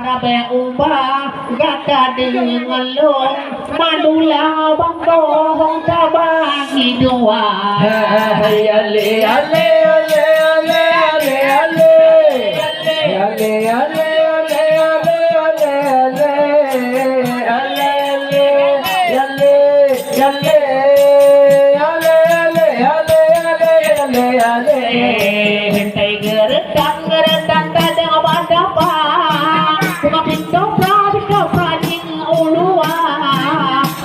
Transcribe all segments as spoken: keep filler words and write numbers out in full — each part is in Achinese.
Rabe uba gata deungon lôn, madula bangko hong tabagi dua. Hai ale, ale, ale. Ale, ale, ale. Hentei geureutang-geureutang tadong bak dapa, teuma pintoe pra, pintoe pra jih u luwa.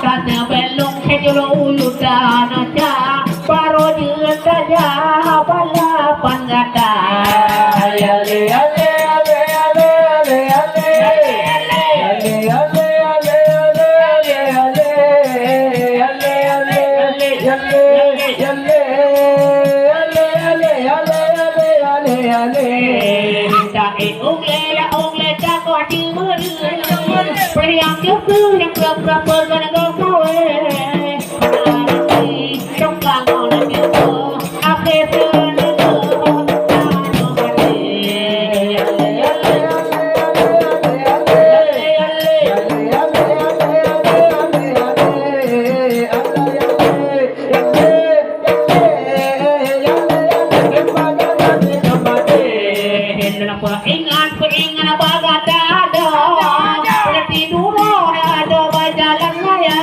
Ka neubelong keu julu ulu dan ca, baroe jeuet tajak balapan gata. Ale, ale, ale. Taék ung lé, ya ung lé, takot di meureun. Peuliang jeuet keu nyang pura-pura peugah nanggroe kawé. Ingat, ingat bak gata, adoe. Berarti dulu adoe bajalan raya.